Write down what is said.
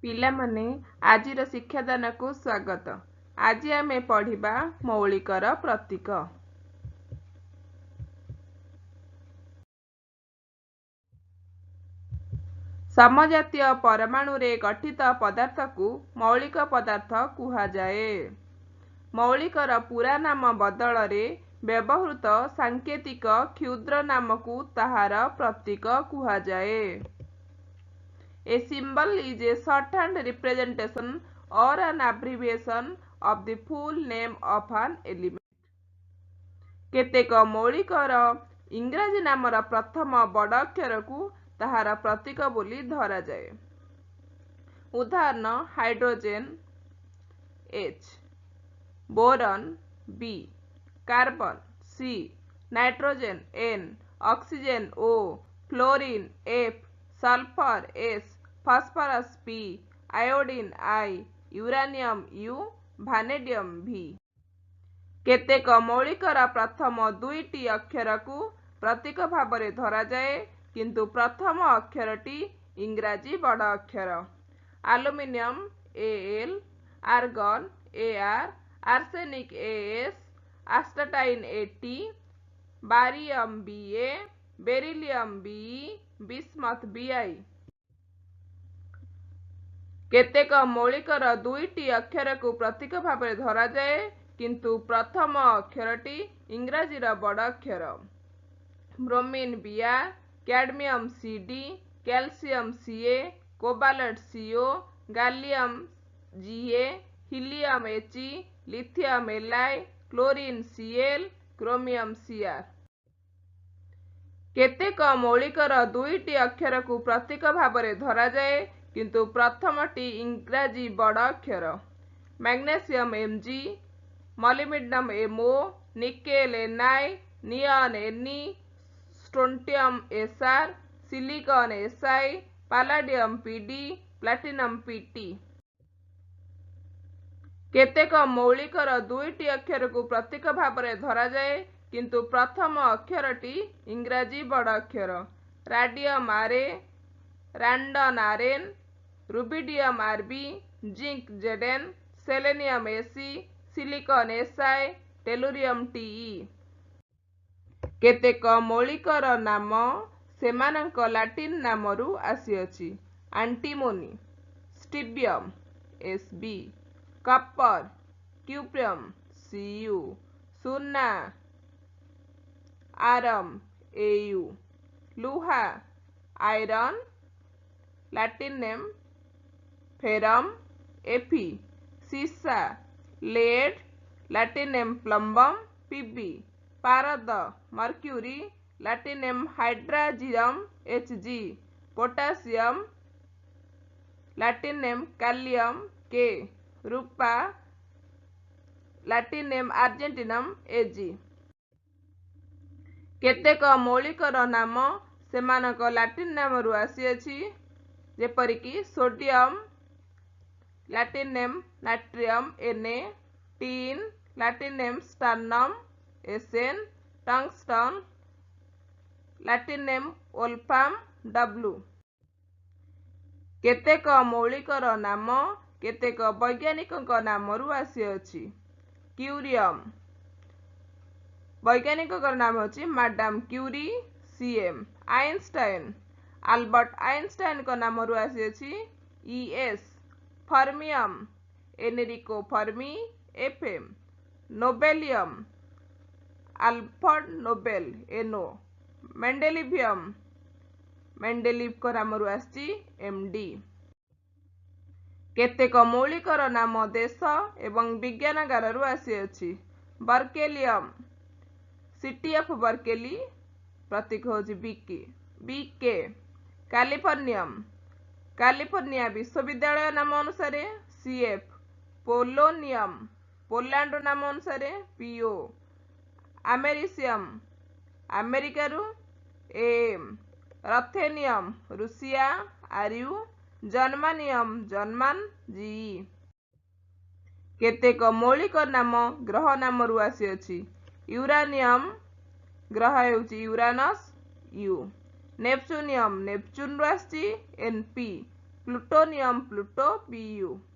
ପିଲାମାନେ, ଆଜିର ଶିକ୍ଷାଦାନକୁ ସ୍ୱାଗତ। ଆଜି ଆମେ ପଢ଼ିବା ମୌଳିକର ପ୍ରତୀକ। ସମଜାତୀୟ ପରମାଣୁରେ ଗଠିତ ପଦାର୍ଥକୁ ମୌଳିକ ପଦାର୍ଥ କୁହାଯାଏ। ମୌଳିକର ପୂରା ନାମ ବଦଳରେ ବ୍ୟବହୃତ ସାଙ୍କେତିକ କ୍ଷୁଦ୍ର ନାମକୁ ତାହାର ପ୍ରତୀକ କୁହାଯାଏ। A symbol is a shorthand representation or an abbreviation of the full name of an element. କେତେକ ମୌଳିକର ଇଂରାଜୀ ନାମର ପ୍ରଥମ ବଡ଼ ଅକ୍ଷରକୁ ତାହାର ପ୍ରତୀକ ବୋଲି ଧରାଯାଏ। ଉଦାହରଣ: hydrogen H, boron B, carbon C, nitrogen N, oxygen O, fluorine F, sulphur S, phosphorus P, iodine I, uranium U, vanadium V। କେତେକ ମୌଳିକର ପ୍ରଥମ ଦୁଇଟି ଅକ୍ଷରକୁ ପ୍ରତୀକ ଭାବରେ ଧରାଯାଏ, କିନ୍ତୁ ପ୍ରଥମ ଅକ୍ଷରଟି ଇଂରାଜୀ ବଡ଼ ଅକ୍ଷର। Aluminium Al, argon Ar, arsenic As, astatine At, barium Ba, beryllium Be, bismuth Bi। କେତେକ ମୌଳିକର ଦୁଇଟି ଅକ୍ଷରକୁ ପ୍ରତୀକ ଭାବରେ ଧରାଯାଏ, କିନ୍ତୁ ପ୍ରଥମ ଅକ୍ଷରଟି ଇଂରାଜୀର ବଡ଼ ଅକ୍ଷର। Bromine Br, cadmium Cd, calcium Ca, cobalt Co, gallium Ga, helium He, lithium Li, chlorine Cl, chromium Cr। କେତେକ ମୌଳିକର ଦୁଇଟି ଅକ୍ଷରକୁ ପ୍ରତୀକ ଭାବରେ ଧରାଯାଏ, କିନ୍ତୁ ପ୍ରଥମଟି ଇଂରାଜୀ ବଡ଼ ଅକ୍ଷର। Magnesium Mg, molybdenum Mo, nickel Ni, neon Ne, strontium Sr, silicon Si, palladium Pd, platinum Pt। କେତେକ ମୌଳିକର ଦୁଇଟି ଅକ୍ଷରକୁ ପ୍ରତୀକ ଭାବରେ ଧରାଯାଏ, କିନ୍ତୁ ପ୍ରଥମ ଅକ୍ଷରଟି ଇଂରାଜୀ ବଡ଼ ଅକ୍ଷର। Radium Ra, radon Rn, rubidium Rb, zinc Zn, selenium Se, silicon Si, tellurium Te। କେତେକ ମୌଳିକର ନାମ ସେମାନଙ୍କ ଲାଟିନ୍ ନାମରୁ ଆସିଅଛି। Antimony, stibium Sb, copper cuprium Cu, ସୁନା aurum Au, ଲୁହା iron, Latin name ferrum Fe, ସୀସା lead, Latin name plumbum Pb, ପାରଦ mercury, Latin name hydrargyrum Hg, potassium, Latin name kalium K, ରୂପା latrine name ଆର୍ଜେଣ୍ଟମ୍ Ag। କେତେକ ମୌଳିକର ନାମ ସେମାନଙ୍କ latrine ନାମରୁ ଆସିଅଛି, ଯେପରିକି sodium, Latin name natrium Na, tin, Latin name stannum Sn, tungsten, Latin name wolfram W। କେତେକ ମୌଳିକର ନାମ କେତେକ ବୈଜ୍ଞାନିକଙ୍କ ନାମରୁ ଆସିଅଛି। କ୍ୟୁରିୟମ୍, ବୈଜ୍ଞାନିକଙ୍କର ନାମ ହେଉଛି Madam Curie, C M. Einstein, Albert ଆଇନଷ୍ଟାଇନଙ୍କ ନାମରୁ ଆସିଅଛି, ES. Fermium, Enrico Fermi, Fm. Nobelium, Alfred Nobel, No. Mendelevium, ମେଣ୍ଡେଲିଭଙ୍କ ନାମରୁ ଆସିଛି, ଏମଡି। କେତେକ ମୌଳିକର ନାମ ଦେଶ ଏବଂ ବିଜ୍ଞାନାଗାରରୁ ଆସିଅଛି। ବର୍କେଲିୟମ୍, ସିଟି ଅଫ୍ ବର୍କେଲି, ପ୍ରତୀକ ହେଉଛି ବିକେ। କାଲିଫର୍ନିୟମ୍, କାଲିଫର୍ନିଆ ବିଶ୍ୱବିଦ୍ୟାଳୟ ନାମ ଅନୁସାରେ, ସିଏଫ୍। ପୋଲୋନିୟମ୍, ପୋଲାଣ୍ଡର ନାମ ଅନୁସାରେ, ପିଓ। ଆମେରିସିୟମ୍, ଆମେରିକାରୁ, am. Ruthenium, Russia, Ru. Germanium, German, Ge। କେତେକ ମୌଳିକ ନାମ ଗ୍ରହ ନାମରୁ ଆସିଅଛି। ୟୁରାନିୟମ୍, ଗ୍ରହ ହେଉଛି ୟୁରାନସ୍, you. ନେପଚୁନିୟମ୍, ନେପଚୁନରୁ ଆସିଛି, ଏନପି। Plutonium Pluto, PU।